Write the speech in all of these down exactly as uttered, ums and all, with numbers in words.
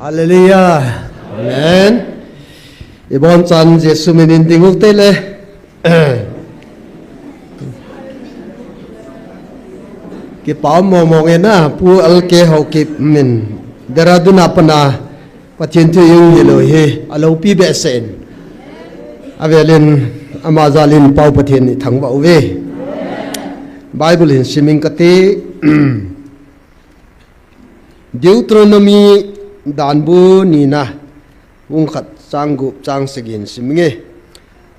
Hallelujah. Amen. Ibon chan Jesu minin ding u te le. Kipa mo mo nge na Pu L K Haokip min Dehradun a pana Pathen thu jong hilou hi, alopi behseh in. Avelin ama jalin Pau Pathen ithangvah uve. Bible hin simin kate. Deuteronomy danbu nina, bung khat chang gup chang sagi hin simin nge.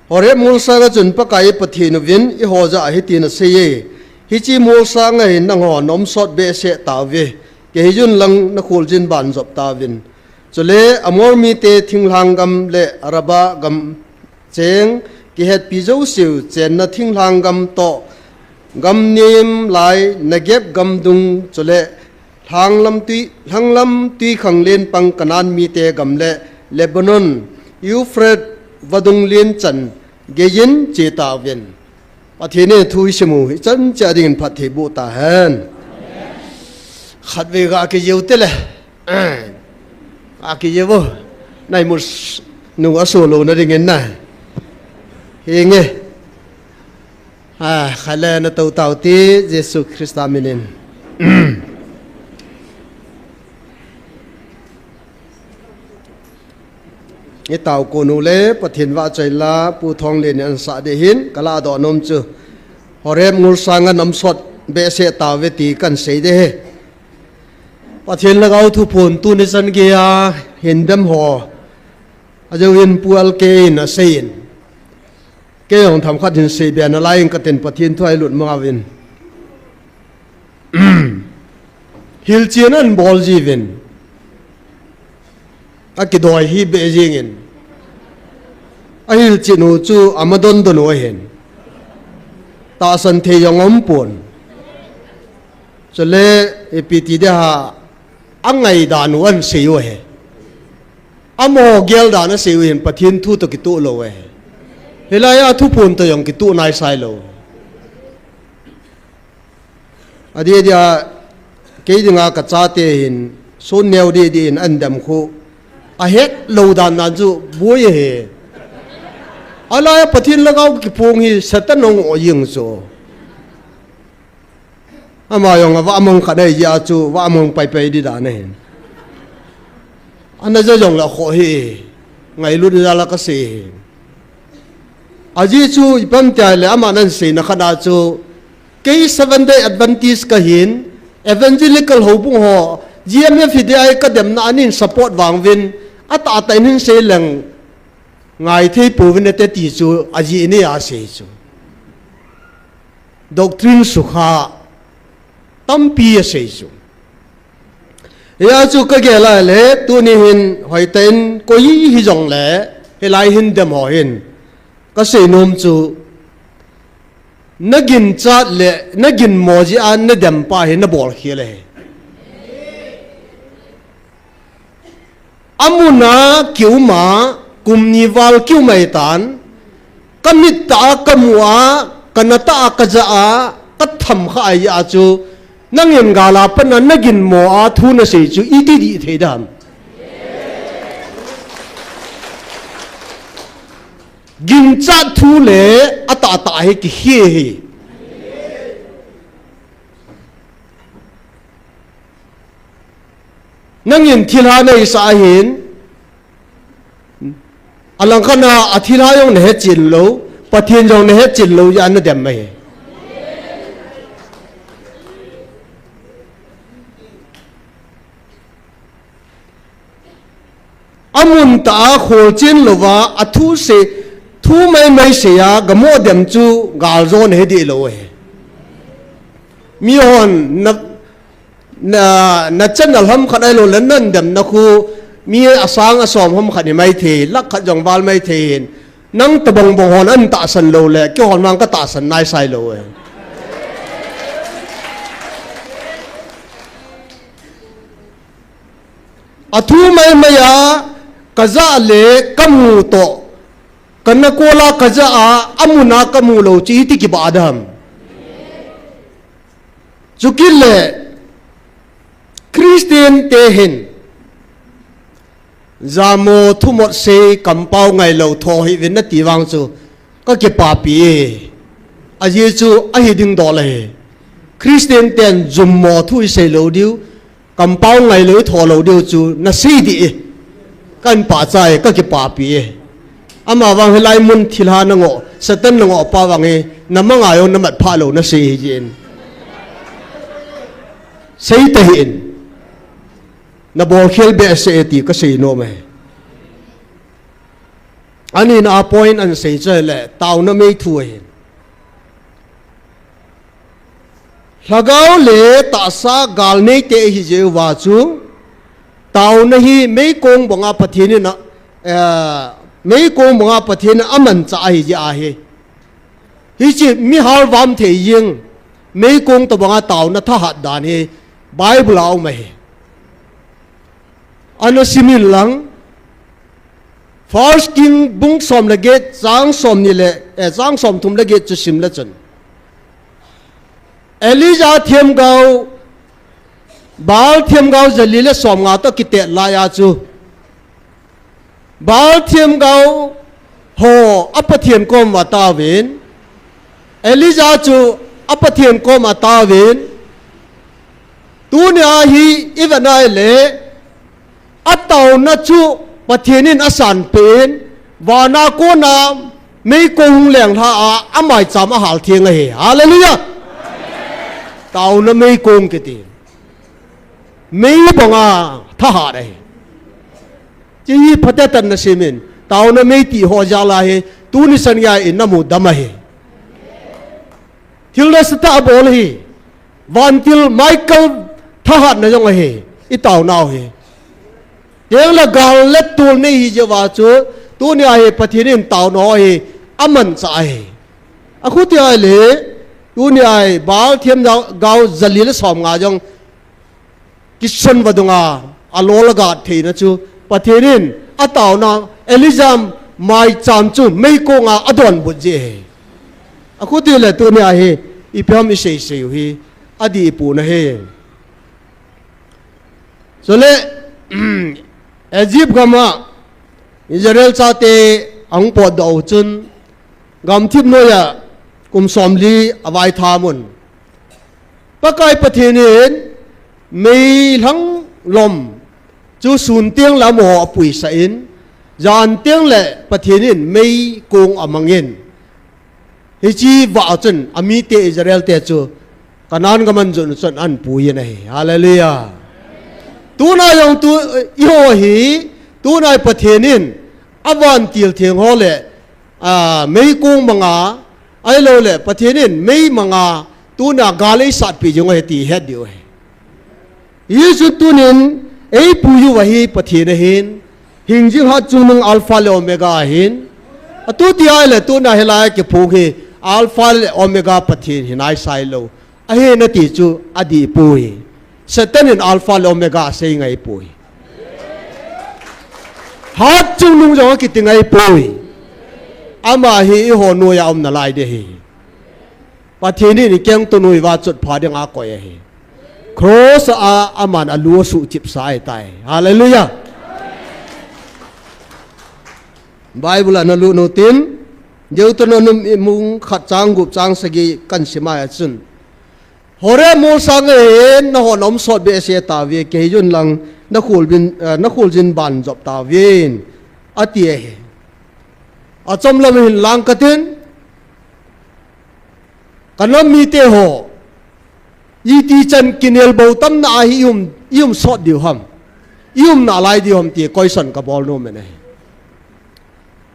Horeb molsang a chun Pakai Pathen uvin eiho jah a hitin aseiye. Hiche molsang a hin nangho naumsot behseh tauve. Kei hijun lang nakholjin ban jop tauvin. Chule Amor mite thinglhang gam le Araba gam cheng kihetpi jouseu chenna thinglhang gam toh gam nem lai Negeb gam dung chule lhanglam tui, lhanglam tui khang len pang Canaan mite gam le Lebanon, Euphrates vadung len chan geiyin che tauvin. Pathen in thu isim u hi chan cha dingin phatthei boh tahen. Khatvei ga kijeu te le. Ga kijeu. Nai mus nu aso lou na dingin na. Hi nge. A, khat le na tou tau ti Jesu Christa minin. Itao konu le Pathen vahchoi la Pu Thonglen in ansah ding hin kala doh nom chu. Horeb molsang a naumsot behseh tauve ti kahin sei ding hi. Pathen Lhagao thuphon tuni chan geiya hin dem ho. Ajou hin Pu L K in asei in. Kei jong themkhat hin seibe nalai ing katin Pathen thu a ilut mang uvin. Hilchen ahin bol jiuvin. Akidoi hi beh jingin. Ahilchen u chu ama dondon u ahin. Tahsan thei jong aumpon. Chule ipi ti ding ham angaidan u ahin sei u ahi. Amaho geldan asei u hin Pathen thu toh kitoh lou ahi. Hilai a thuphon toh jong kitoh naisai lou. Adeh dia, kei dinga kachate hin, sun neo deh deh in ahin dem khu. Ahet lou dan dan chu, boi ahi. Alai a Pathen Lhagao kiphong hi, Satan hung o jing chu. Ama jong avahmang khat ahi jeh a chu, vahmang pai pai ding dan ahin. Ana ja jong le akhoh hi, ngailut jal a kasei hi. Ajeh chu ipi ham tia le aman ahin seina khat a chu, kei Seventh Day Adventist kahin, Evangelical houbung ho, G M F hi dia hi kademna a nin support vang uvin, atahtah in hin sei leng, ngai thei pouvin nate ti chu, ajeh in asei chu. Doctrine sukha, tampi asei chu. Hia chu kagel a le, tuni hin hoitah in koi hijong le, hilai hin dem ho hin. Kasei nom chu, naginchat le, naginmo jeh a nadem pa hi nabol khel ahi. Amun a kium a, kum ni val kium ahitan, kamit tah a kamu a, kana tah a kaja a, katham kha ahi a chu, nangin gal a pat a naginmo a thu nasei chu, iti dih thei dem. Ginchat thu le atahtah hi kikhel hi. Nangin thilha nahisah ahin, alangkhat a athilha jong nahetchen lou, Pathen jong nahetchen lou, jeh a nadem ahi. Amun tah a kholchen louva, athu sei, thu maimai sei a, gamo dem chu galjona hi dih lou ahi. Mihon na, na, na channel ham khat ahilou le nademna khu, mi asang asom ham khat hi maithei, lakh khat jong val maithei hin. Nang tobang bang hon ahin tahsan lou le, keihon vang katahsan naisai lou e. Athu maimai a, kaja le kamu toh, kana kol a kaja a, amun a kamu lou chu iti kibah dem. Chukit le, Christian te hin, Jamo thumot sei kampau ngailou tho hih uvin nati vang chu kakipapi e. Ajeh chu ahi ding dol ahi. Christian ten jummo thu isei lou diu, kampau ngailou itho lou diu chu nasei dih e. Kahin pachat e, kakipapi e. Ama vang hilai mun thilha nangoh, Satan nangoh pa vang e, namanga jong namat phah lou nasei hijeh in. Sei tahih in. Nabol khel behseh e ti kasei nom e. Anina a point ahin sei chu ahile, taona mei thu ahi. Lhagao le tahsa gal neite ihi jeh uva chu, taona hi meikong banga Pathen in a, eh, meikong banga Pathen in amanchah ahi jeh ahi. Hiche mi halvam thei jeng, meikong tobanga taona thahat dan hi Bible a um ahi. Ana sim in lang, First King bung som le get, chang somni le, eh, chang somthum le get chu sim le chun, Elijah themgao, Baal themgao jali le somnga toh kitet laiya chu, Baal themgao ho a Pathen kom uva ataovin, Elijah chu a Pathen kom ataovin, tunia hi ivet na ahile, ataona chu Pathen in asanpeh in, vana kona meikong hung lenglha a, amaicham ahal theng ahi. Hallelujah! Taona meikong kiti. Mei banga thahat ahi. Hiche hi phatecha in nasim in, taona mei ti ho jal a hi, tuni san geiya namu dam ahi. Thil nasatah abol ahi. Vantil Michael thahatna jong ahi. Itaonau hi. Tengle gal le tol nei hijeh uva chu, tunia hi Pathen in taona ho hi amanchah ahi. Akhuti ahile, tunia hi Baal themgao jali le somnga jong kisonva dunga alol agat theina chu, Pathen in ataona Elijah maicham chu meikonga adonbut jeh ahi. Akhuti le tunia hi, ipi ham isei sei u hi, adih ipohna ahi. Chule, Egypt gam a Israel chate ahung potdoh u chun, gamthip noiya kum somli avaitham un. Pakai Pathen in meilhang lom chu sun tengle amaho apuisah in, jan tengle Pathen in meikong amangin, hiche vah chun amite Israel te chu Canaan gam ahin jot u chun ahin puiyin ahi. Hallelujah. Tuna jong tu, eiho hi, tuna hi Pathen in avantil theng ho le, a, meikong manga, ahiloule Pathen in mei manga, tuna gal eisatpeh jing u ahi ti ihet diu ahi. Hichun tunin eipui uva hi Pathen ahin, hingjing hatchungnung Alpha le Omega ahin. Atuti ahile tuna hilai a kiphong hi Alpha le Omega Pathen hi naisai lou ahi nati chu adih poi. Satan in Alpha le Omega asei ngai poi. Hatchungnung jong akiti ngai poi. Ama hi eiho noiya aum nalai ding ahi. Pathen in ikengto noiya chotpha dinga akoi ahi. Cross a aman alu asuhchipsa ahitai. Hallelujah. Bible a nalut utin, Deuteronomy bung khat chang gup chang sagi kahin sim a chun, Horeb molsang a hin nahon naum sot behseh tauve, kihei un lang nakholjin, eh, nakholjin ban jop tauvin, ati ahi. Achom lam hin lang katin, kanam mite ho, itichan kinelbou tamna a hi ium, ium sot diu ham, ium nalai diu ham ti question kabol nom in ahi.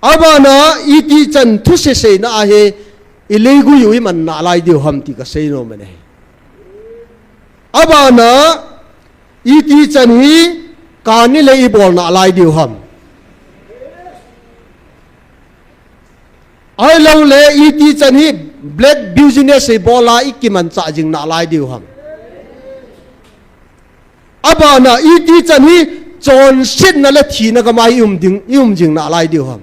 Abana itichan thusei seina a hi ileigui u iman nalai diu ham ti kasei nom in ahi. Abana itichan hi kani le ibol nalai diu ham. Ahiloule itichan hi black business ibol a ikimanchah jing nalai diu ham. Abana itichan hi chonsetna le thina gam a ium ding, ium jing nalai diu ham.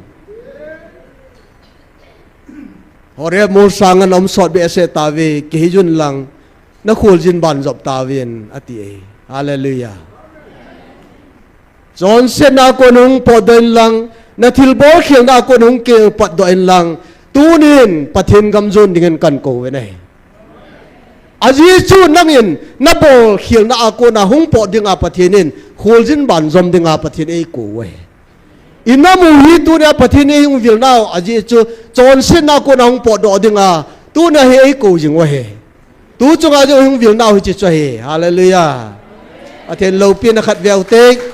Horeb molsang a naum sot behseh tauve, kihei un lang nakholjin ban jop tauvin, ati ahi. Hallelujah. Chonsetna a kon hung potdoh in lang, na thilbol khelna a kon hung kipatdoh in lang, tunin Pathen gam jon dingin kakou ve ahi. Ajeh chu nangin nabol khelna a kona hung pot dinga Pathen in, kholjin banjom dinga Pathen in eikou u ahi. Inam u hi tunia Pathen in eihung vilnau, ajeh chu chonsetna a kona hung potdoh dinga, tunia hi eikou jing u ahi. Tu chunga jong hung vilnau hiche chu ahi. Hallelujah. Pathen loupina khat veu te.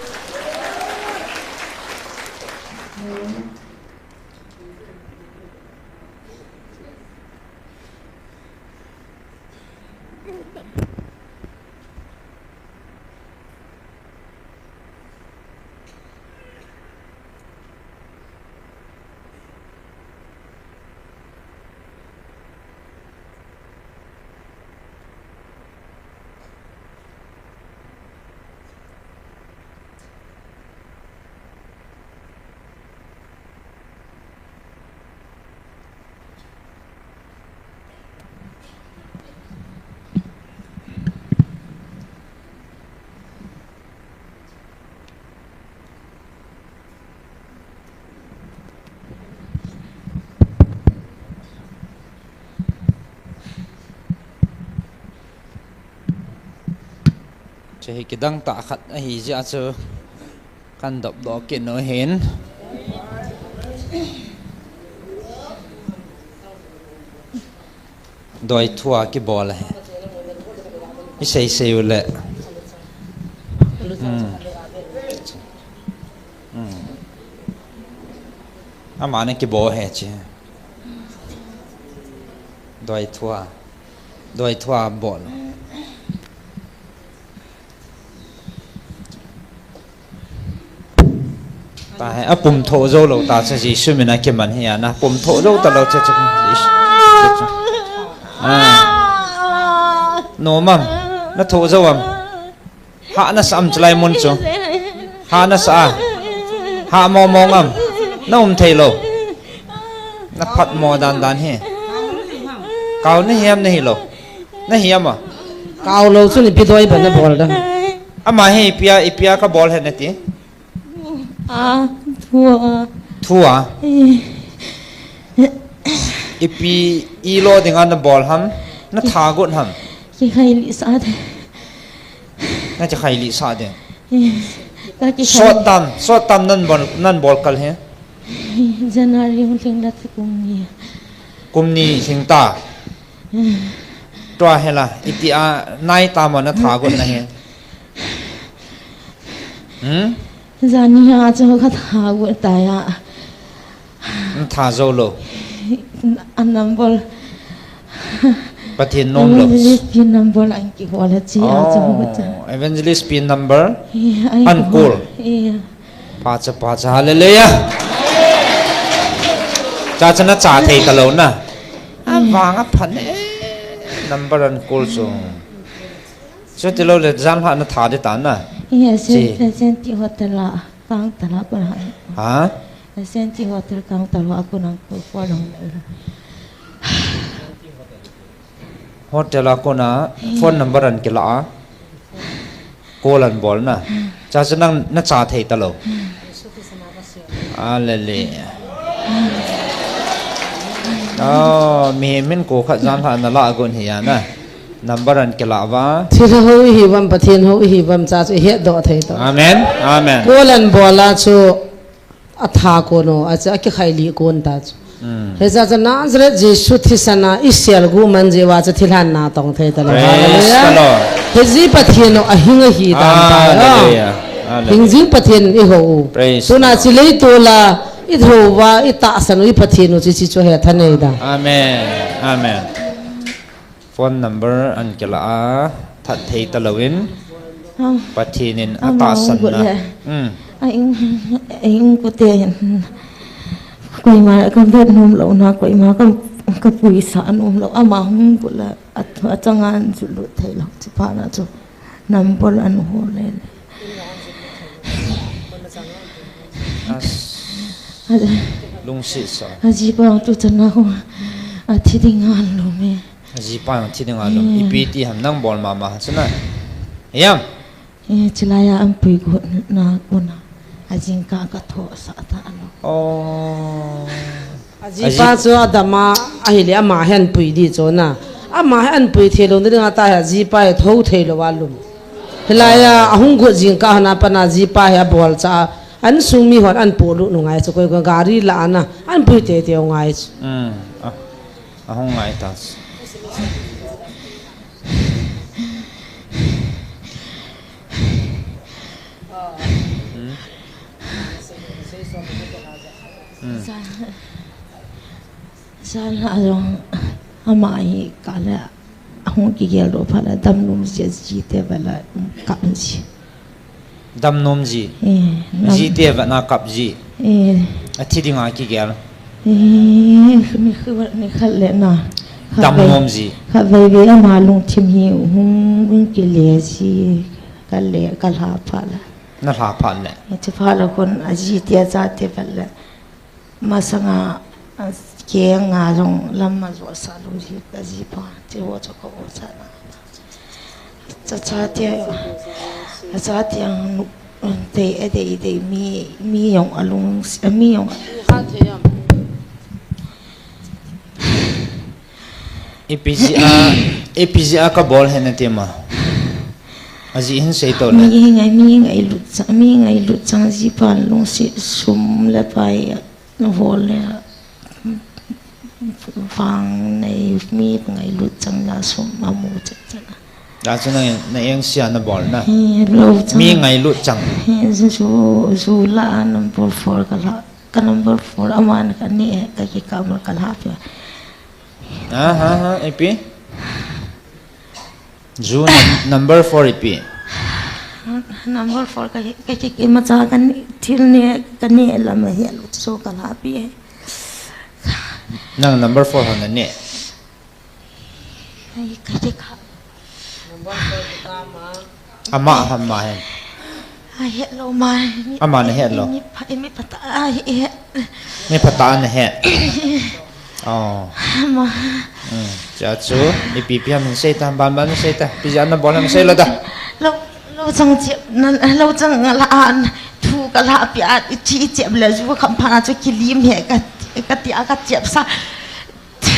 Hiche hi kidang tah khat ahi jeh a chu kan dopdoh kit u ahin. Doithua kibol ahi. Isei sei u le. Hmm. Hmm. Ama na kibol ahi hiche. Doithua. Doithua bol. Tahe, apum tho jou lou ta chu Jesu mina kiman hi ana pum tho jou talou chu chu. Ah. Nom am, na tho jou am. Hah nasa am chulai mun chu. Hah nasa a. Hah mong mong am. Na um thei lou. Na phat mo dan dan hi. Kau na hiam na hilou. Na hiam a. Kau lou chu ni pi doi ba na bol dan. Ama hi ipi a, ipi a kabol ahi nati. A, thu a. Thu a? Eh. Ipi ilo dinga nabol ham, natha got ham? Kikhai lih sah ding. Nakikhai lih sah ding. Eh, kakikhai. Sot tam, sot tam nabol, nabol kal hi? January hung lhing la kum ni. Kum ni lhing ta. Eh. Tua hela, iti a, nai tam a natha got na hi. Hmm? Jani a chu katha got tai a. Natha jou lou. A number. Pathen nom lou. Evangelist pi number an kihol a chi a chu. Oh, evangelist pi number. Eh, ai an kihol. Call. Eh. Pha cha, pha cha, hallelujah. Cha cha nacha thei talou na. A vang a phan e. Number an call chu. Chuti lou le, jan lha natha ding ta na. Iya, Sen-, chi. Sen-, Senti Hotel a, counter a kona. Ha? Senti Hotel counter a kona ko, ko long. Hotel a kona, iya, phone number an kila a. Call an bol na. Cha cha nang nacha thei talou. Hallelujah. Oh, mihem min ko khat jan lha nala gon hi a na. Number an kila uva. Thilha hou ihi uvam, Pathen hou ihi uvam, cha chu ihet doh thei to. Amen. Amen. Call an bol a chu atha kon o, achu akikhai lih kon ta chu. Hmm. Hiche chu Nazareth Jesu thisan a isel gu man jeh uva chu thilhan natong thei talou. Praise the Lord. Hallelujah. Hijeh Pathen u ahing ahi dan ta. Hallelujah. Hallelujah. Hingjing Pathen ihou u. Praise the Lord. Tuna chilei tola ihou uva, itahsan u i Pathen u chu hiche chu hetha nei da. Amen. Amen. Phone number an kila a, that thei talou in. Ah. Pathen in atahsan na. Hmm. A ing, ing kute in. Koima ka vet nom lou na, koima ka, ka puisa nom lou. Ama hung kula, a, achanga an julu thei lou. Chi pa na chu. Number an hol le le. As. Lungset sa. Ajipa tu chana ho. Athi ding an lo me. Ajipa athi ding an lo. Eh. Ipi ti ham nang bol mama chu na. Yam. Eh, chilai a an pui got na kona. Ajingkah kathohsah talou. Oh. Ajipa chu adama ahile ama hi anpui di chu na. Ama hi anpui theilou na dinga tahi ajipa hi thou theilou a lum. Hilai a ahung got jingkah hon a pat na ajipa hi abolcha a, insung mihon anpolut u ngai chu, koi koi gari lah a na anpui teitei u ngai chu. Hmm. Ah, ahung ngai ta chu. Sa, sa la jong ama hi kale ahung kigel doh phat le damnom ji, ajite vet le kap ji. Damnom ji. Eh, nam- Jite vet na kap ji. Eh. Athi dinga kigel. Eh, ni khat, ni khat le na. Khatvei, damnom ji. Khatvei vei ama lungthim hi hung, hung kile ji. Kale, kalha phat le. Nalha phat le. Hiche phat le khun ajite ajate vet le. Masanga, a, keng a jong lam ajoh sah lou ji, ajipa, hiche ho chu ka o sa na. Cha, chate, achate ang nu, tei, adei, dei, mi, mi jong alung, mi jong. Ipi jeh a, ipi jeh a kabol hen nati ma. Ajeh hin sei to le. Mi ngai, mi ngailut chang, mi ngailut chang jipan lungset sum le pai a, vol le vang nei mi ngailut chang na sum amu chet chet na. Da chu na, na engse a nabol na. He, lou chang. Mi ngailut chang. He, ju, ju, ju la number four kala, ka number four aman kane, kakikap kala pia. Aha, ha, ipi? Ju num-, number four ipi? Number four ka, ka, ka, imacha kane, thil ne, kane lam ahi, so kala pia. Nang number four hon nane. Ai, ka, ka, ka. Ama ham ama hen. Ahet lou ma. Ama nahet lou. Mi pha-, mi phatah a ahet. Mi phatah a nahet. Oh. Ama. Hmm. Cha chu, ipi ipi ham sei ta, ban ban sei ta. Ipi jeh a nabol ham sei lou da. Lou, lou chang chep, na, lou chang la an. Thu kala pia, ichi chep le ju kham pha na chu kilim he ka, kati a kachep sa.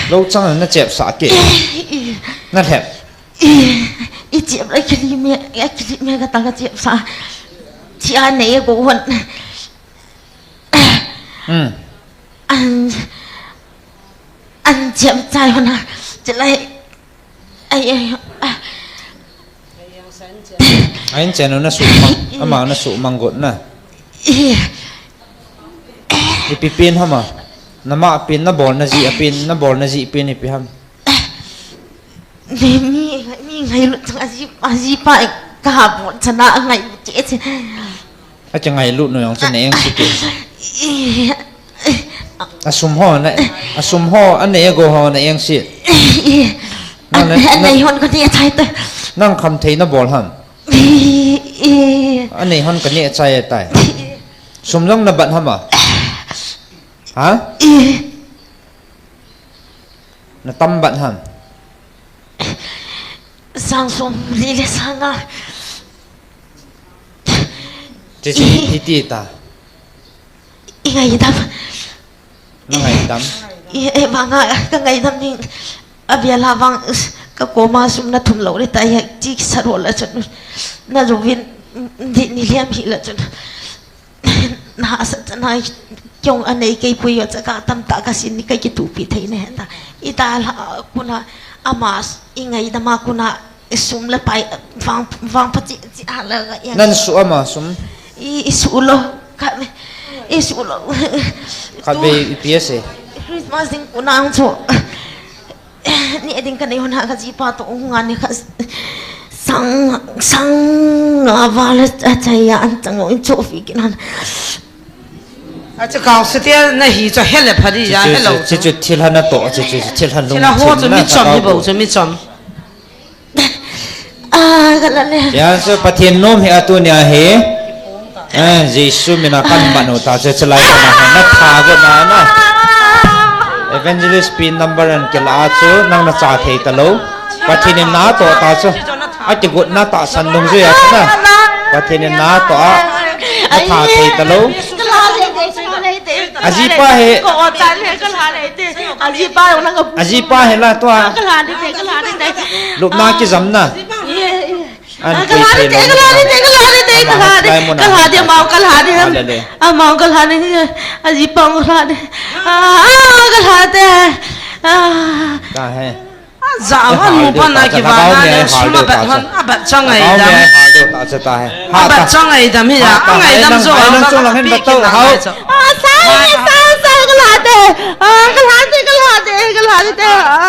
Lou chang nachep sah kei. Nalhep. I, ichep le kilim e, kilim e kata kachep sah. Chi a nei go hon. Hmm. An, an chep chai hon a. Chilai. Ai, ai, ah. Ahin chen u nasuhmang, ama nasuhmang got na. Ipi pen ham a? Nama pen, nabol na jeh a pen, nabol na jeh pen ipi ham? Mi, mi, mi ngailut chang aji, ajipa kaha bol chana ngailut che che. Ache ngailut nu jong chu na engse kei. Asum ho na, asum ho, anei ago ho na engse. Nang na, anei hon kane chai tai. Nang khamthei nabol ham? Anei hon kane chai tai. Sum jong nabat ham a? Ha? Natam bat ham? Sang som li le sang nga. Che che, iti ta. I ngaidam. Nangaidam? I, eh, vanga, kangaidam ding. Abia la vang, kakoma sum nathum lou le tai, chi kisat ho la chun. Najouvin, ni, ni liam hi la chun. Nahahsat chana kei jong anei kei pui yo chaka tamtah kasin ni kakitupi thei ne ta. Ita la kuna ama i ngaidam a kuna sum le pai vang, vang pa chi, chi a la ga yang. Nan su ama sum? I, i su lou. Ka, i su lou. Khatvei ipi ase? Christmas ding kuna ang chu. Ni ding kanei hon a kajipa toh hung a ni kha sang, sang nga val a chai a an chang in chofi kin han. Achu kau se tia nahi chu hele phadi ya, hello. Chu chu thil han natoh, chu chu thil han lung. Thil ho chu mi chom hi bou chu mi chom. Ah, ka la le. Ya, so Pathen nom hi atu nia hi. Eh, Jesu mina kaman u ta chu, chulai kana hi natha go na na. Evangelist pin number an kila chu, nang nacha thei talou. Pathen in natoh ta chu. Akigot na tahsan dungjui a chu na. Pathen in natoh a. Atha thei talou. Ajipa he. Ajipa he la tua. Lupna kijamna. An kei thei lou. Ajipa kalha de. Ka he. Aja, eh, hon mu pan a kivana le sum a bat hon, a bat chang ai dam. A bat chang ai dam hi a, a ngai dam jo, a ngai dam jo. A, sa, sa, sa, kalha de. A, kalha de, kalha de, kalha de. A,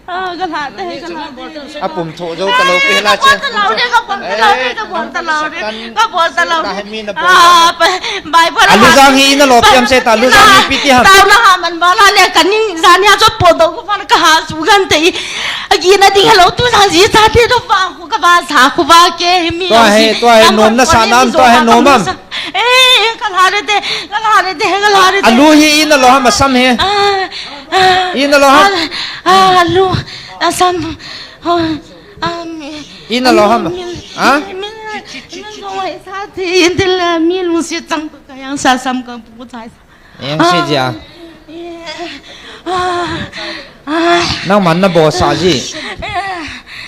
a, kalha de, kalha de. A pum tho jo talou pe la che. Ka bol talou de, ka bol talou de, ka bol talou de. Ka bol talou de. Bible. Alujang hi ina lo piam se ta, alujang hi piti ha. Tau na ha man bala le kani zania jo po do. Ka ha su gan te. Agi na ding lo tu sa ji sa te do pa ku ka ba sa ku ba ke mi. Tua he, tua he, nom na sa nam, tua he nom am. Eh, ka la re te, ka la re te, ka la re te. Alu hi ina lo ham asam he. Ah, ah, ina lo ham. Ah, ah, alu, asam. Oh, ah, mi. Ina lo ham. Ha? Mi, mi, mi, mi, mi, sa te, intel, mi lu si chang ka yang sa sam ka pu chai sa. Yang si jia. Nangman na bol sa ji.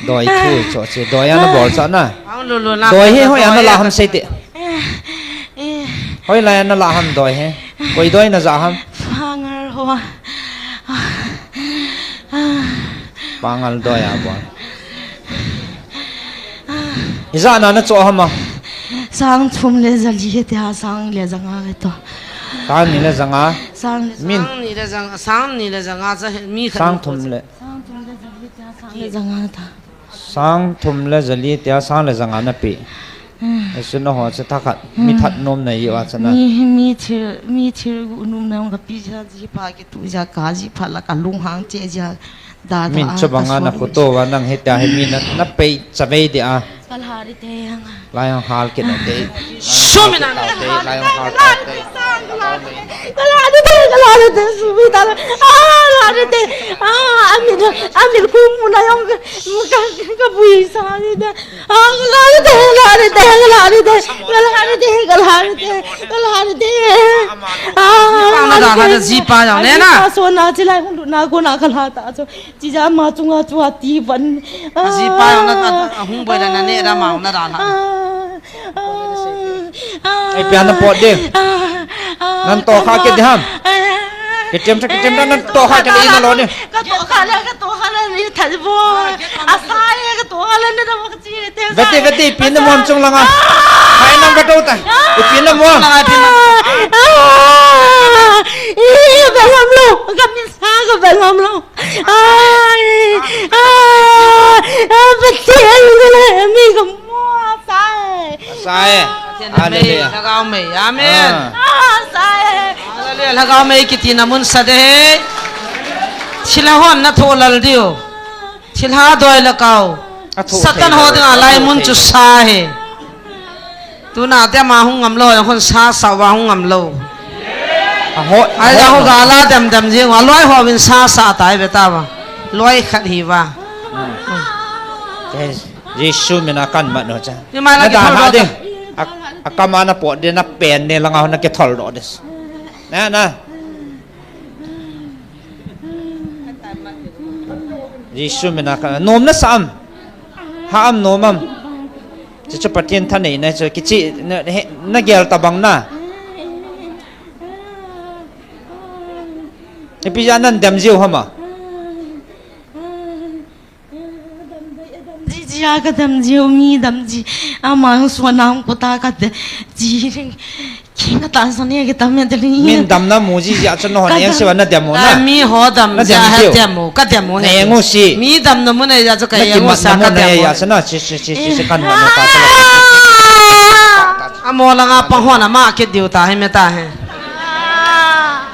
Doi thu cho che, doi a na bol sa na. Doi he hoi a na la ham sei te. Hoi lai a na la ham doi he. Koi doi na ja ham. Pangal ho. Pangal doi a bol. Ijat na na cho ham a. Sang thum le jali he tia sang le janga he to. Sang ni le janga. Sang le, min. Sang ni le janga, sang ni le janga cha he mi khat. Sang thum le. Sang thum le jali tia sang le janga na pe. Hmm. Esun ho cha tha khat. Mi that nom na i wa cha na. Mi, mi thil, mi thil gu nom na ka pi ja ji pa ki tu ja ka ji pa la ka lung hang che ja. Min chubanga na khuto va nang hitia hi mi na, na pei chavei dia. Kalhari te yang. Lai ang hal kit na te. Sumina. Lai ang hal kit te. Kalhari te, kalhari te, sumina. Ah, kalhari te. Ah, amil, amil kum muna yang ka, ka, ka bui sa ni da. Ah, kalhari te, kalhari te, kalhari te. Kalhari te, kalhari te, kalhari te. Ah, pang na da na ji pa yang ne na. Ji pa so na chi lai hung na ko na kalha ta so. Chija ma chunga chu ati van. Aji pa na ta hung boi la na ne da ma na da la. Ai pia na pot de. Nan to kha ke de ham. Ke tem ta ke tem ta nan to kha ke le na lo ne. Ka to kha la, ka to kha la ni thal bo. Asa ye ka to kha la ni da ma chi te. Vete, vete, pi na mon chung langa. Hai nang ka to ta. Pi na mon. Langa pi na. Ih, ba lam lo. Ka min sa ka ba lam lo. Ai, ai, ai, Pathen in le mi ka mo sai. Sai. Hallelujah. Lhagao mei. Amen. Ah, sai. Hallelujah. Lhagao mei kiti na mun sa de he. Thilha hon na tho lal diu. Thilha doi la kau. Satan ho ding a lai mun chu sa he. Tuna te ma hung ngam lo, hon sa sa va hung ngam lo. Ai ja ho ga la dem dem jing va, loi ho vin sa sa tai ve ta va. Loi khat hi va. Jesu mina kan mat no cha. Ni ma na ki thol do. A, a kama na pot de na pen ne langa ho na ki thol do de. Na, na. Jesu mina kan nom na sa am. Ha am nom am. Chu chu Pathen thanei na chu kichi na, he, na gel ta bang na. Ipi ja nan dem jiu hama. Ji ji a ka dem jiu mi dem ji. Ama hung suan na hung kota ka de ji. King ka tan sa ni ka tam ya de ni. Min damna mu ji ji a chu no ne se wa na demo na. Mi ho dam ja ha demo, ka demo he. Ne ngo si. Mi damna mu na ya chu ka ya ngo sa ka demo. Ya sa na si si si si kan na ka sa. Amo langa pang ho na ma ke diu ta he me ta he.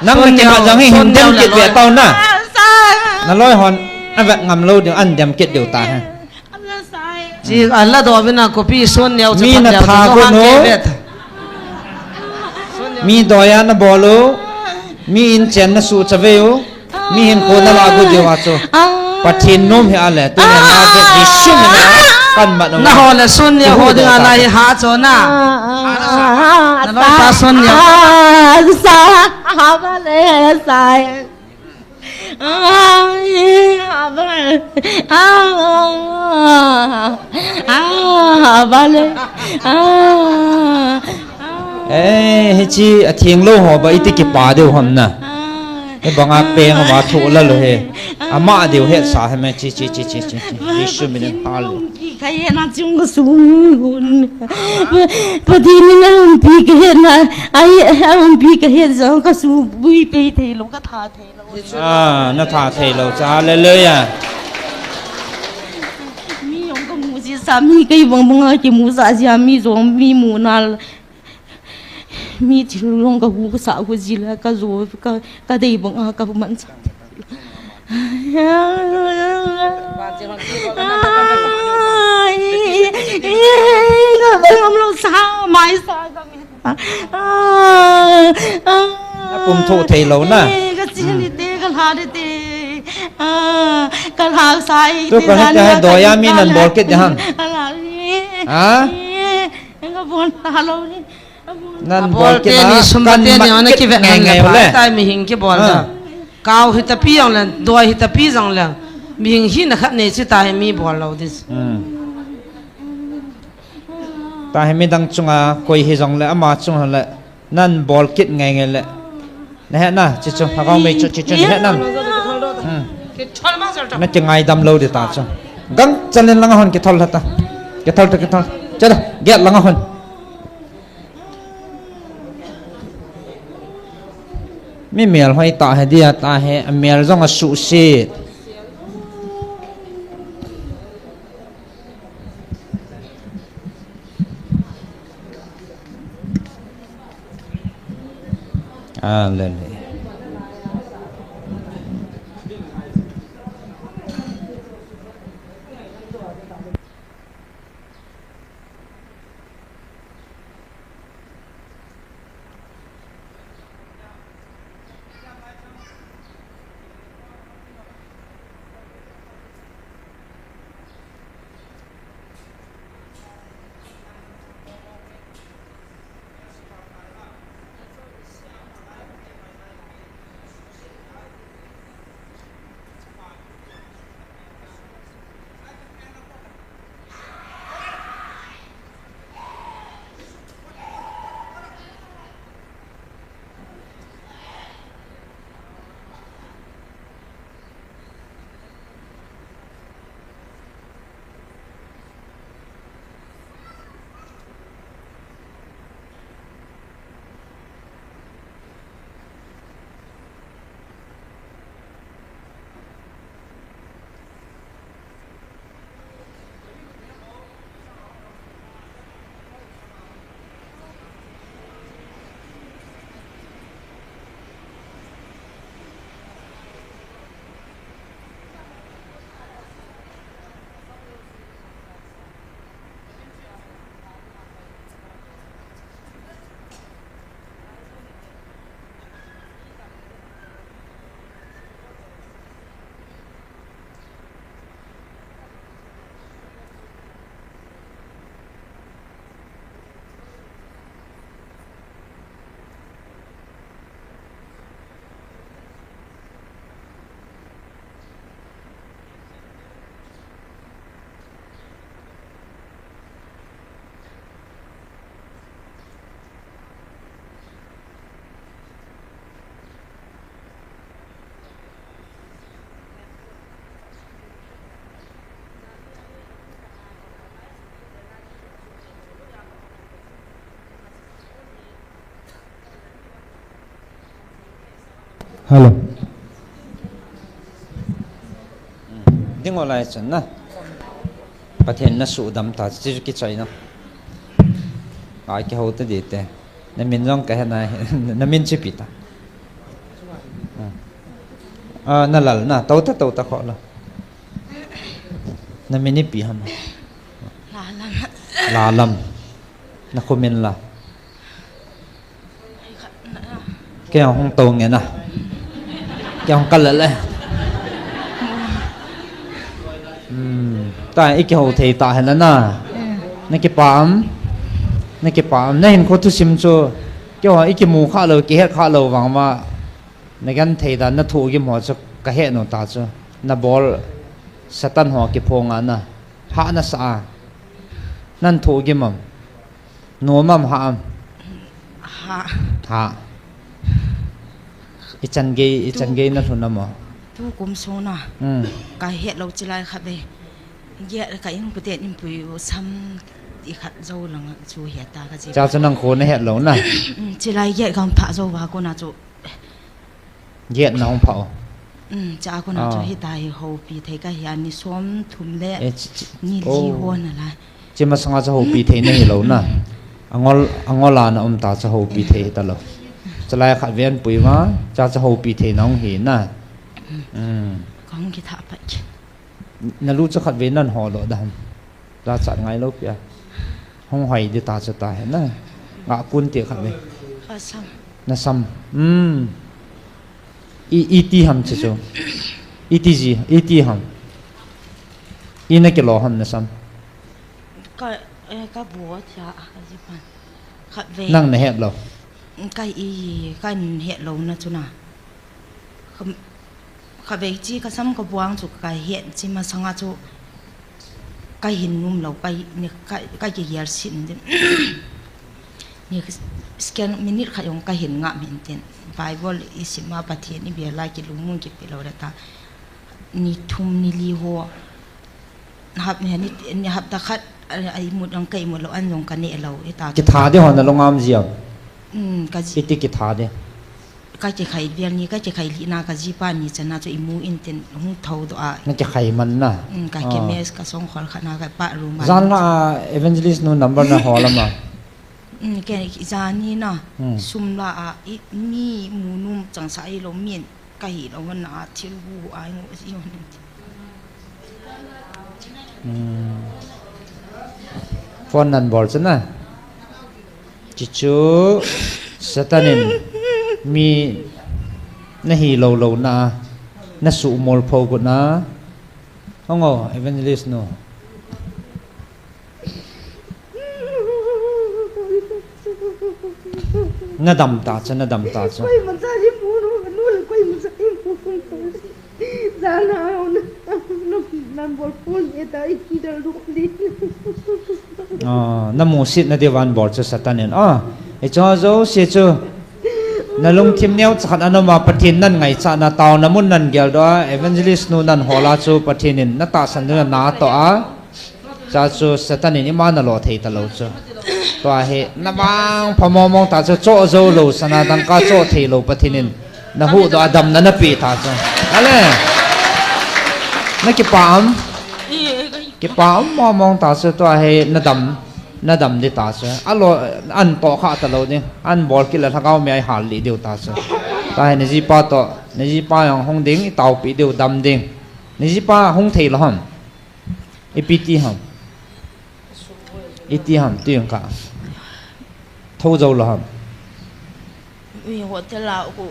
Nang na ke ma jang hi hin dem ke be tau na. Na loi hon a vet ngam lo ding an dem ke diu ta he. Chi, ala do vina kopi sun neo. Mi na tha ko no. Mi doya na bolu. Mi in chen na su chaveu. Mi hin ko na la gu de wa chu. Pathen nom he ale. Tu ne la de Jesu mina. Kan mat na ho le sun ni ho dinga lai ha cho na. Na loi pa sun ni. Ah, sa, ah, ba le, sa. Ah, ah, ba le. Ah, ah, ba le. Ah, ah. Eh, hichi a thing lo ho ba iti kipa deu hon na. Ah. He banga peng ama thu la lo he. Ama deu he sa he me chi chi chi chi chi. Jisu min hal. Pi ka he na chung ka su. Pathen in a umpi ka he na. Ai, a umpi ka he jong ka su bui pe thei lo ka tha thei lo. Ah, na tha thei lo cha. Hallelujah. Mi jong ka mu ji sa mi kei bang bang a ki mu sa ji a mi jong mi mu na. Mi thil jong ka hu ka sa hu ji la ka jo ka, ka dei bang a ka man sa. Ai, ai, ka bang am lo sa, mai sa ka mi. Ah, ah. Na pum tho thei lo na. Eh, ka chi ni te, ka la de te. Ah, ka la sa i. Tu te ka ni sa te ni hai ka doya mi na nan bol kit de hang. Ka la ni. Ha? Eh, ka bol ta lo ni. Nan bol kit na, ni sum kan te ni mat ona kit kivet ngai ngai le. Tai mi hing ki bol da. Ah. Kau hi tapi jong le, doi hi tapi jong le. Mi hing hi na khat nei chi ta hi mi bol lo dis. Hmm. Ta hi mi dang chunga koi hi jong le, ama chung le. Nan bol kit ngai ngai le. Na he na, chi chu, ha kong mei chu, chi chu, na he na. Hmm. Na ki ngai dam lo di ta chu. Gang chan len lang hon ki thol ha ta. Ki thol ta, ki thol. Cha da, get lang hon. Mi mel hoi ta he dia ta he, a mel jong a su se. A le le. Hello. Ding o lai chun na. Pathen na sudam ta, chi kichai na. Ai ki ho ta di te. Na min jong ka he na, na min chi pi ta. Ah, na lal na, to ta, to ta kho la. Na min ipi ham? Lalam. Lalam. Na kho min la. Kei hung to nge na. Kei hung kal le. Hmm. Ta, i kihou thei ta hen la na. Na kipah am? Na kipah am? Na hinkho thusim chu, keiho i kimu kha lou, kihet kha lou vang ma, na genthei dan, na thohgim ho chu ka het u ta chu. Na bol Satan ho kiphong a na. Hah na sa a. Nan thohgim am? Nom am, hah am? Hah. Hah. I chan gei, i chan gei na lhun am? Tu kum sung na. Hmm. Ka het lou chilai khat ve. Gei ka in puten in pui u sam ti khat jou lang chu het ta ka ji. Cha chu nang khu na het lou na. Hmm, chilai gei ka um thah jou va ko na chu. Gei na hung pha o. Um, cha ko na chu. Ah. Hita hi houpi thei ka hi a ni som thum le. Eh, chi, chi, ni li ho na lai. Chi masanga chu houpi thei na hi lou na. Angol, angol a na um ta chu houpi thei ta lou. Chulai khat ven pui ma, cha chu houpi thei na hung hi na. Um. Ka hung kithah pat. Na lu chu khat ve nan ho lou da ham. Jachat ngai lou pia. Hung hoi di ta chu ta he na. Nga kun ti khat ve. Ka sam. Na sam. Um. I, i ti ham chu chu. I ti ji, i ti ham. I na kilo ham na sam. Ka, eh, ka bu cha, ka ji pan. Khat ve. Nang na het lou. Ka i, ka het lou na chu na. Ka, ka ve chi ka sam ka buang chu ka het chi masanga chu ka hin num lou, ka, ni, ka, ka kigel sin din. Ni scan minute khat jong ka hin ngam hin tin. Bible i sim a Pathen i bel a kilungmon kipe lou le ta. Ni thum ni li ho. Hap ni, ni, ni hapta khat, a, a imut jong ka imut lou, an jong ka neh lou, i ta. Kitha di ho na lungam ji am? Um, ka ji. Iti kitha di. Ka kikhai vel ni, ka kikhai li na ka jipa ni chan a chu imu in tin hung thou doh a. Na kikhai man na? Um, ka, ah, kemes ka song khol khat na ka pa room a. Jan la a evangelist nu number na hol am? Um, ke jan ni na. Hmm. Sum la a i mi mu num chang sa i lou min. Ka hi lou na thil bu ai ngo si hon. Hmm. Phone nan bol chu na. Chi chu Satan in mi na hi lou lou na, na su mol pho ko na. Hong o, evangelist nu. Na dam ta chu, na dam ta chu. Ah, na musit na diu van bol chu Satan in. Ah, i cho jo si chu. Na lungthim neo chakhat anoma Pathen nan ngaichat na tao na mun nan gel doh a, evangelist nu nan hol a chu Pathen in na tahsan nu na toh a. Cha chu Satan in ima na lo thei ta lou chu. Tua hi na vang pha mong mong ta chu cho zo lou sana dangka cho thei lou Pathen in na hu doh a damna na pe ta chu. Ale. Na kipa am? Kipa am mong mong ta chu tua hi na dam, na dam di ta chu. A lo an to kha ta lou ding. An bol kila lhagao mi ai hal li diu ta chu. Ta hi na jipa to, na jipa jong hung ding, i taupi diu dam ding. Na jipa hung thei lou ham. Ipi ti ham? Iti ham, ti ang ka. Tho zo lo ham. Mi hotel a ko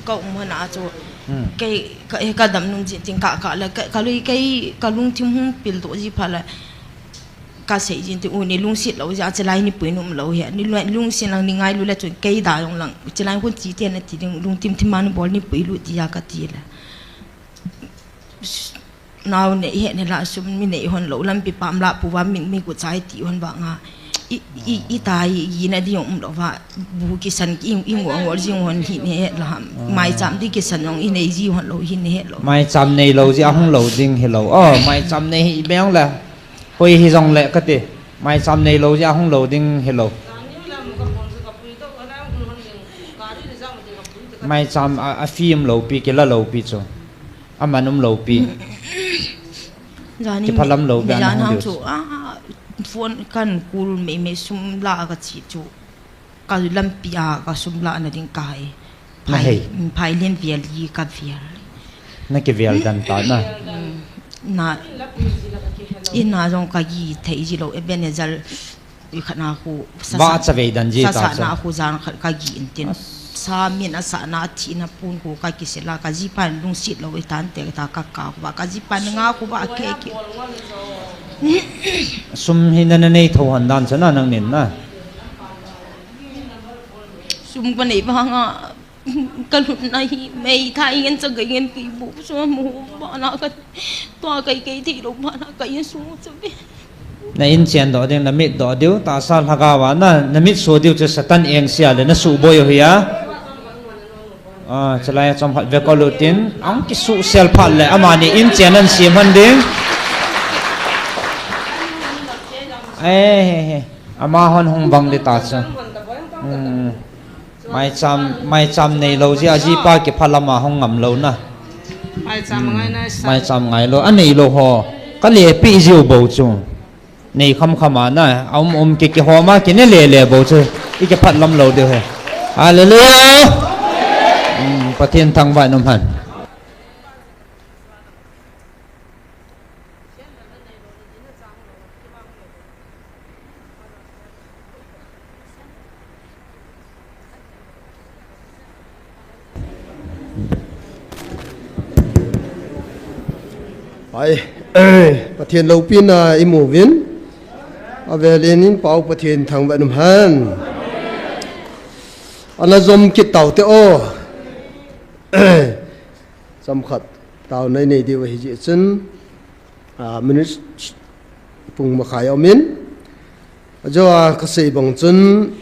ka um hana chu. Hmm. Kei ka, ka dam nung jin tin ka, ka la, ka, ka lui kei ka lungthim hung pil doh ji pha la. Ka sei jin tin u ni lungsit lo ji a chelai ni pui num lo hi. Ni lu, lungsit lang ni ngai lu la chu kei da jong lang. Chelai hun chi te na ti ding lungthim thim man bol ni pui lu ti a ka ti la. Nau nei he ne la sum mi nei hon lo lampi pam la pu va min mi ku chai ti hon va nga. I, i, i tai i na di um lo va bu kisan i, i ngo ngo jing hon hi ne la ham. Ah. Mai cham di kisan jong i nei ji hon lo hi ne lo. Mai cham nei lo ji a hung lo ding hi lo. Oh, mai cham nei hi beng la. Hoi hi jong le ka ti. Mai cham nei lo ji a hung lo ding hi lo. Mai cham a, a fim lo pi kila lo pi chu. Aman um lo pi. Jani kiphalam lo mi pi an jan hung hang diu chu, chu. Ah, phone kan kul me me sum la ka chi chu. Ka lampi a ka sum la na ding ka hai. Na phai, hei. Phai len vial i ka vial. Na kivial dan ta na. Mm, na, i na jong ka gi thei ji lo Ebenezer. Khat na khu ba sa, chavei dan ji sa ta sa cha na khu jan khat ka gi in tin. Sa min a sa na thi na pun khu ka ki se la ka ji pan lung sit lo i tan te ta ka ka ba ka ji pan nga khu ba ke ke. Sum hi na na nei tho han dan cha na nang nin na. Sum ba nei ba nga. Ka lhun na hi mei tha ingen cha ka ingen ki bu so mu ba na ka tua kai kai thei lo ba na ka in su cha be. Na in chen do ding, na mit do diu, ta sa lhagawa na, na mit su diu chu Satan eng sia le na su boi u hi a. A, chalai a chom khat ve ko lu tin, ang ki su sel phat le, ama ni in chen an sim han ding. Eh, he, he. Ama hon hung bang di ta cha. Hmm. Mai cham, mai cham nei lo ji, a ji pa ki phalam a hung ngam lo na. Mai cham ngai na sa. Mai cham ngai lo, a nei lo ho. Ka le pi ji u bo chu. Nei kham kham a na, a um um ki ki ho ma ki ne le le bo chu. I ki phat lam lo de he. Hallelujah. Hmm, Pathen thangvah in um hen. Ai, Pathen loupina i mu vin, a vel in in pau Pathen thangvah in um hen. Ana jom kit tau te o. Cham khat tau nai nei diu hi ji chun. A, minute pung makhai om in. A jo a ka sei bang chun,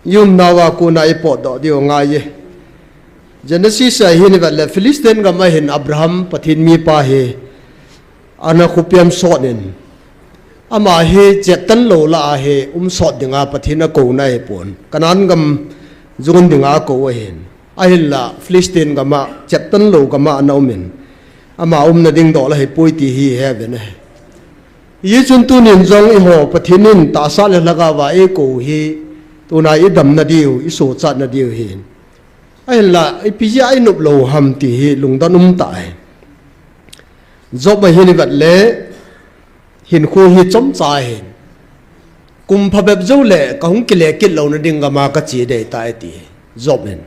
i um nau a kona i potdoh diu ngai e. Genesis a hin i vet le Philistine gam a hin Abraham Pathen mi pa hi ana khupiam sot in. Ama hi chet tan lo la a hi um sot dinga Pathen a ko na hi pon. Canaan gam jun dinga ko a hin. Ahinla, Philistine gam a, chet tan lo gam a ana um in. Ama umna ding doh la hi poi ti hi he ve na he. Hi chun tunin jong i ho Pathen in tahsa le lhagawa e ko hi, tuna i damna diu, i sochatna diu hi. Ahinla, i pi ji a i nop lo ham ti hi, lungdon um ta hi. Job a hin i vet le, Hinkho hi chomcha ahin. Kum phabep jou le, ka hung kile kit louna ding gam a ka che dei tai ati. Job in.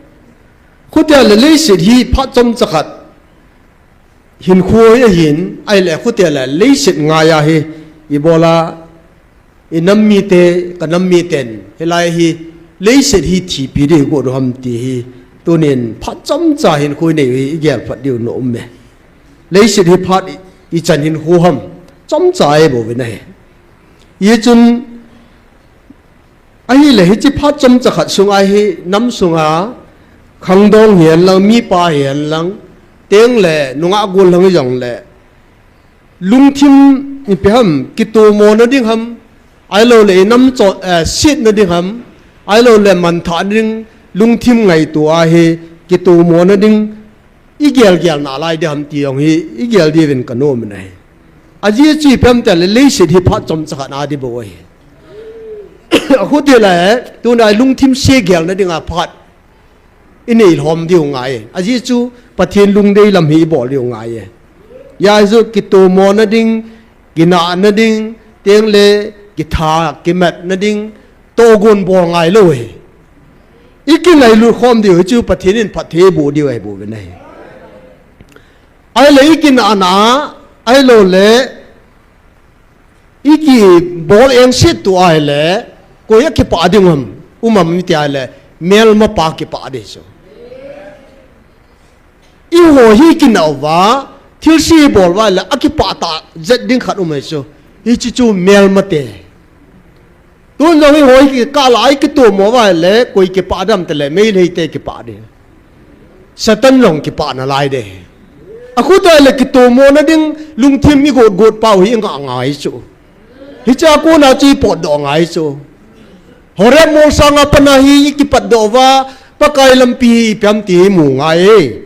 Khutia le leiset hi phat chomcha khat. Hinkho hi ahin, ahile khutia le leiset ngai a hi, ibola, i nam mite, ka nam miten, hilai hi, leiset hi thipi ding go do ham ti hi, tunin phat chomcha hinkho nei hi, i gel phat diu nom e. Leiset hi phat i, i chan hinkho ham. Chomcha e bou vin ahi. Hichun, ahile hiche phat chomcha khat sunga hi nam sunga, khangdong hihen lang, mipa hihen lang, teng le nungah gol lang hijong le, lungthim ipi ham, kitomona ding ham, ahilou le i nam chon, eh, setna ding ham, ahilou le manthah ding, lungthim ngaito a hi, kitomona ding, i gelgel nalai ding ham ti jong hi, i gel diuvin ka nom in ahi. Ajeh chu ipi ham itile leiset hi phat chomcha khat a ding bou ahi. Akhuti le, tuna lungthim se gelna dinga phat i nei lhom diu ngai e. Ajeh chu Pathen lungdei lam hi i bol diu ngai e. Hijeh chu kitomona ding, kinahna ding, teng le kitha, kimatna ding, togon bol ngai lou e. I kingailut khom diu hi chu Pathen in phatthei boh diu ahi bou vin ahi. Ahile i kinahna, ahilou le, i kibol engset tu ahile, koi a kipah ding ham, um ham iti ahile, melmapa kipah ding chu. Eiho hi kinah uva, thilse bol uva ahile, akipah tah jet ding khat um ahi chu. Hiche chu melmate. Tun jong eiho hi kikah la, i kitomo uva ahile, koi kipah dam tile, Meitei te kipah ding. Satan jong kipah nalai ding. Akhuti le kitomona ding lungthim i got got pau hi i ngah ngai chu. Hichea kona chu i potdoh ngai chu. Horeb molsang a pat a hi i kipatdoh uva, Pakai lampi hi ipi ham ti hi mu ngai e.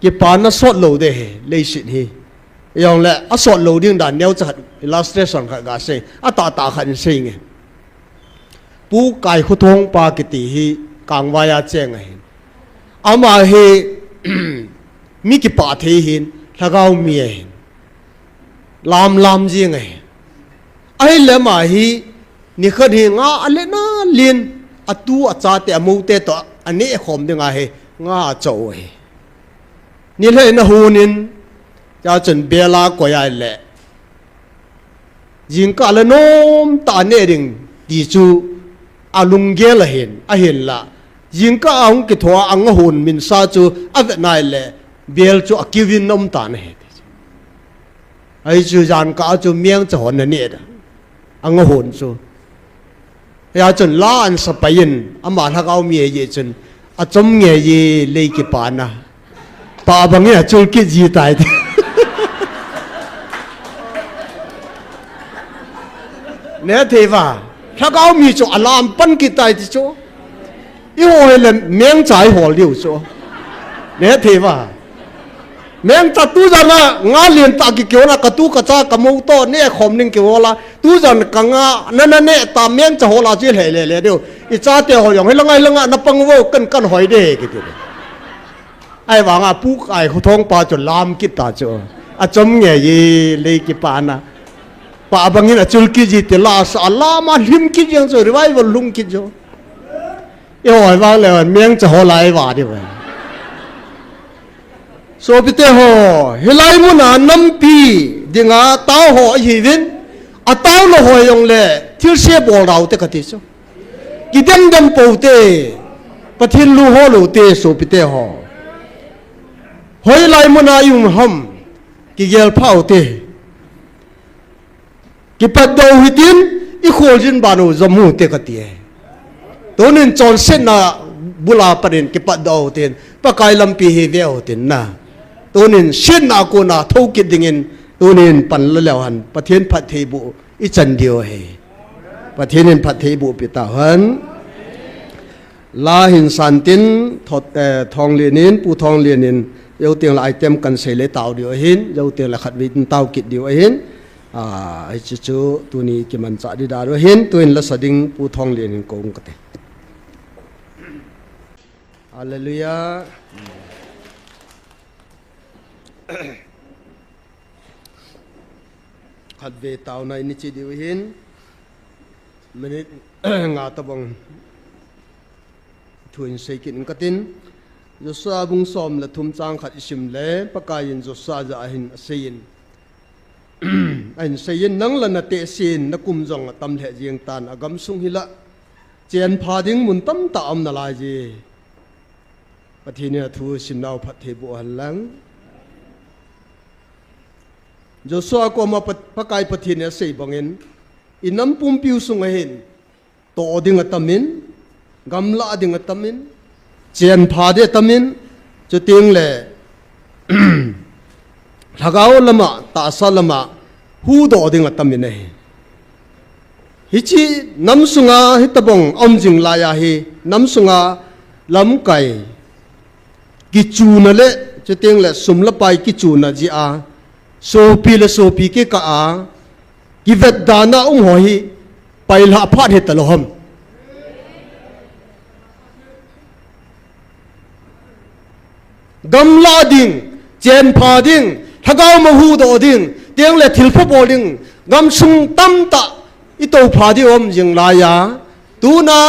Kipana sot lou ding ahi, leiset hi. Ijongle, asot lou ding dan neocha khat, illustration khat ga sei, atahtah khat in sei inge. Pu Kaikhothong pa kiti hi, Kangvai a cheng ahin. Ama hi, mi kipah thei ahin, lhagao mi ahin. Lam lam jing ahi. Ahile ama hi, nikhat hi nga ale na lin, atu achate amoute toh aneh khom ding ahi, nga acho u ahi. Nilhah in ahon in, chachun bel a akoi ahile, jingkah le nomtah a neh ding ti chu alunggel ahin, ahinla. Jingkah a hung kitho a, anga hon minsa chu avet na ahile, bel chu akiu in aum tan ahi. Ahi chu jingkah a chu mengcha hon aneh da. Anga hon chu. Hia chun la ansa pai in, ama lhagao mi ahi chun, achom nge ji lei kipana. Pa bang in achul kit ji tai ti. Neh thei uva. Lhagao mi chu alam pan kit tai ti chu. Eiho hile mengcha ihol diu chu. Neh thei uva. Mengcha tujan a nga lentah kikihol a katu kacha kamou toh neh khom ding kihol a. Tujan kanga nana neh ta mengcha hol a chu lheh lele diu. Ichate ho jong hilanga hilanga napang uvo kan kan hoi de kiti. Ahivanga Pu Kaikhothong pa chu lam kit ta chu. Achom nge ji lei kipana. Pa bang in achul kit ji ti la sa lam a lhim kit jeng chu revival lhung kit jo. Eiho vang le mengcha hol a iva diu. Sopite ho, hilai muna nampi dinga tao ho ahiuvin, atao lou ho jongle thilse bol dau te kati chu. Kidem dem pou te, Pathen lunghol u te sopite ho. Hoilai muna i um ham, kigel pha u te. Kipatdoh u hitin, i kholjin ban u jom u te kati e. Tunin chonsetna bula panin kipatdoh u tin, Pakai lampi hi ve u tin na. Tunin setna kona thou kit dingin, tunin pan la leu hen, Pathen phattheiboh i chan diu ahi. Pathen in phattheiboh pi tau hen. La hin san tin, thot, eh, Thonglien in, Pu Thonglien in, jou teng le item kan sei le tao diu ahin, jou teng le khatvei tin tao kit diu ahin. Ah, hiche chu tuni kimanchah di dan u ahin, tuin la sa ding Pu Thonglien in kou ing kate. Hallelujah. Khatvei taona in i che diu ahin, minute nga tabang thu in sei kit ing katin. Joshua bung som le thum chang khat i sim le, Pakai in Joshua jah a hin asei in, ahin sei in, nang la na tehse in, na kum jong atam lheh jeng tan, agam sung hi la chen pha ding mun tamtah um nalai je. Pathen in athu simnau phattheiboh hen lang. Joshua koma Pat-, Pakai Pathen in asei bangin, i nam pumpiu sunga hin, toh ding atam in, gamla ding atam in, chen pha ding atam in, chuteng le, lhagao lama, tahsa lama, huhdoh ding atam in ahi. Hiche nam sunga hitabang um jing lai ahi, nam sunga lamkai kichuna le, chuteng le sum le pai kichuna jeh a, sopi le sopi kikah a, kivetda na um ho hi, pailhah phat hita lou ham. Gamla ding, chen pha ding, lhagao ma huhdoh ding, teng le thilpha bol ding, gamsung tamtah i toupha ding um jing lai a, tuna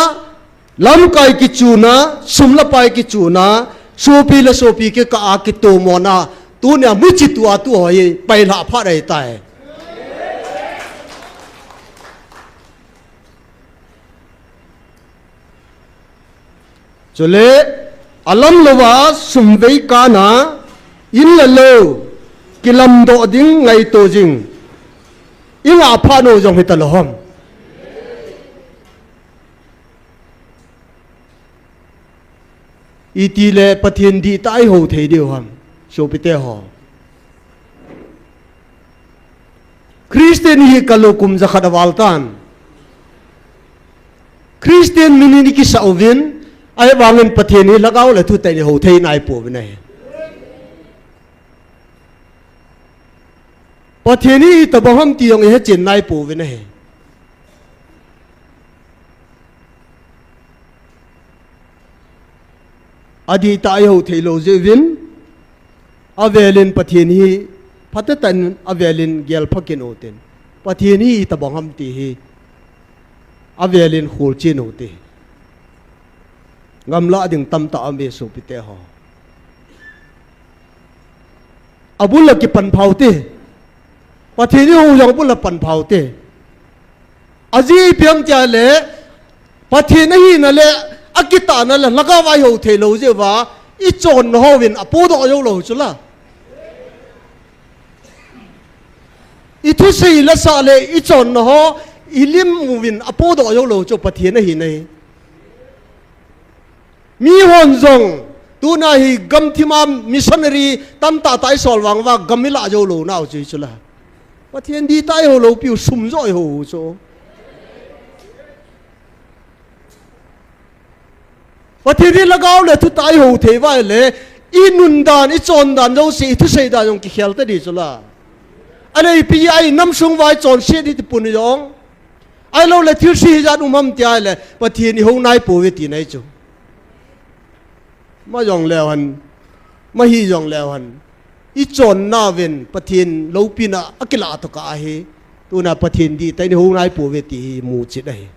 lamkai kichuna, sum le pai kichuna, sopi le sopi kikah a kitomona, tunia muchi tua tu ho hi pailhah phat ahitai. Chule, alam louva sum vei kana, in le lou, kilamdoh ding ngaito jing, i ngah phat u jong hita lou ham. Itile Pathen dihtah a i hou thei diu ham, sopite ho. Christian i hi kalou kum jakhat aval tan. Christian min in i kisah uvin, ahivangin Pathen hi lhagao le thutah in i hou thei naipouvin ahi. Pathen hi itobang ham ti jong i hechen naipouvin ahi. Adihtah a i hou thei lou jeh uvin, avelin Pathen hi phatah in avelin gelpha kit u tin. Pathen hi itobang ham ti hi avelin kholchil u hite. Gamla ding tamtah aume sopite ho. Abul a kipan pha u hite. Pathen ihou jong abul a pan pha u hite. Ajeh ipi ham tia le, Pathen ahina le, akitahna le, lhagao a ihou thei lou jeh uva, ichonna hon apodoh jou lou chu la. Ithusei lasah le, ichonna ho, ilim uvin apodoh jou lou chu Pathen ahina hi. Mihon jong, tuna hi gamthim a missionary tamtah tah isol vang uva gam ilah jou lou nau chu hi chu la. Pathen dihtah ihou lou piu sum joh ihou u chu. Pathen hi lhagao le thutah ihou thei uva ahile, inun dan, ichon dan jouse, ithusei dan jong kikhel ta di chu la. Ahile ipi a inam sung uva ichonset di ti pun jong. Ahilou le thilse hijat um ham tia le, Pathen ihou nai pouve tina hi chu. Ma jong leu hen, ma hi jong leu hen. Ichonna uvin Pathen loupina akilah tokah ahi. Tuna Pathen dihtah in ihou nai pouve ti hi muchet ahi.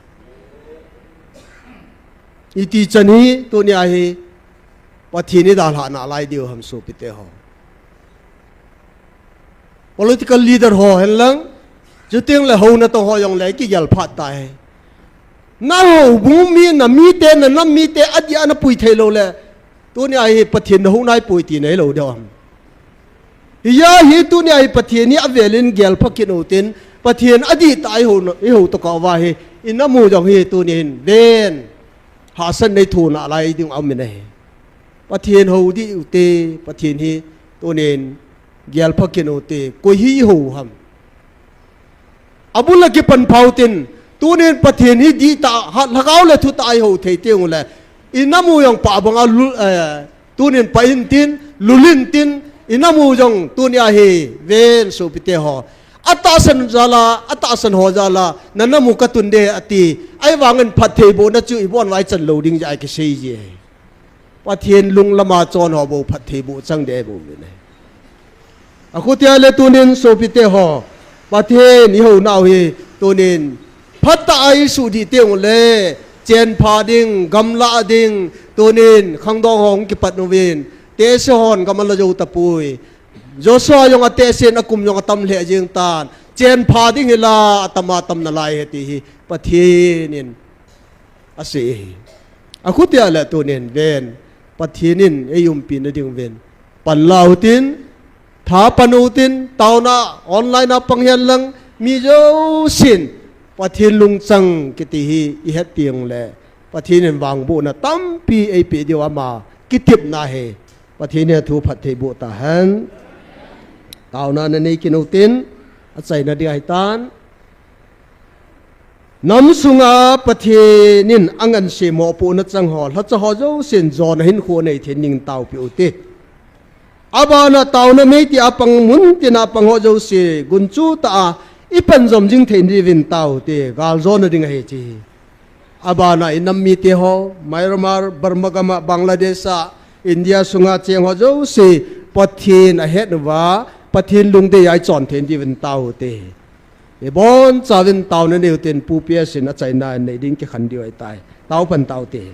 Iti chan hi, tunia hi, Pathen idalhah nalai diu ham sopite ho. Political leader ho hen lang, chuteng le houna tong ho jong le kigel phat tai. Na houbung mi, na mite, na nam mite, adih a napui thei lou le. Tunia hi Pathen nahou nai poi tina hilou diu ham. Hijeh a hi tunia hi Pathen hi avelin gel pha kit u hitin, Pathen adihtah a ihou, ihou tokah uva hi, inam u jong hi tunia hin ven. Hahsatna nei thoh nalai ding aum in ahi. Pathen hou dih u hite, Pathen hi tunin gel pha kit u hite, koi hi ihou u ham. Abul a kipan pha u hitin, tunin Pathen hi dihtah, ha, lhagao le thutah a ihou thei teng u le, inam u jong pah banga lul, eh, tunin pah in tin, lul in tin, inam u jong tunia hi ven sopite ho. Atahsan jal a, atahsan ho jal a, na nam u katun ding ati, ahivangin phattheibohna chu ibon uva ichan lou ding jeh a kisei ji ahi. Pathen lunglam a chon ho bou phattheiboh chang ding bou uvin ahi. Akhutia le tunin sopite ho, Pathen ihou nau hi tunin phatah a isuh dih teng u le, chenpha ding, gamla ding, tunin khangdong ho hung kipat uvin, tehse hon gam ala jou tapoi. Joshua jong atehsen akum jong atam lheh jeng tan, chenpha ding hila atam atam nalai ahi ti hi Pathen in asei ahi. Akhutia le tunin ven, Pathen in eiumpi na ding uvin pan la u hitin, tha pan u hitin, taona online a pang hen lang, mi jousen Pathen lungchang kiti hi ihet teng u le, Pathen in vangbohna tampi eipeh diu ama kitepna ahi. Pathen in athu phattheiboh tahen. Taona nanei kit u hitin, achaina ding ahitan. Nam sunga Pathen in angansei mopohna chang ho, lhacha ho jousen jona hinkho anei thei dingin taopi u hite. Abana taona meiti a pang, mun tina pang ho jouse, gunchu tah a ipan jom jing thei diuvin tao u hite, galjona ding ahi ti. Abana inam mite ho, Myanmar, Burma gam a, Bangladesh a, India sunga cheng ho jouse, Pathen ahet uva, Pathen lungdei a ichon thei diuvin tao u hite. Ibonchauvin taona nei u hitin Pu P S in achaina nei ding kikhen diu ahitai. Tao pan tao u hite.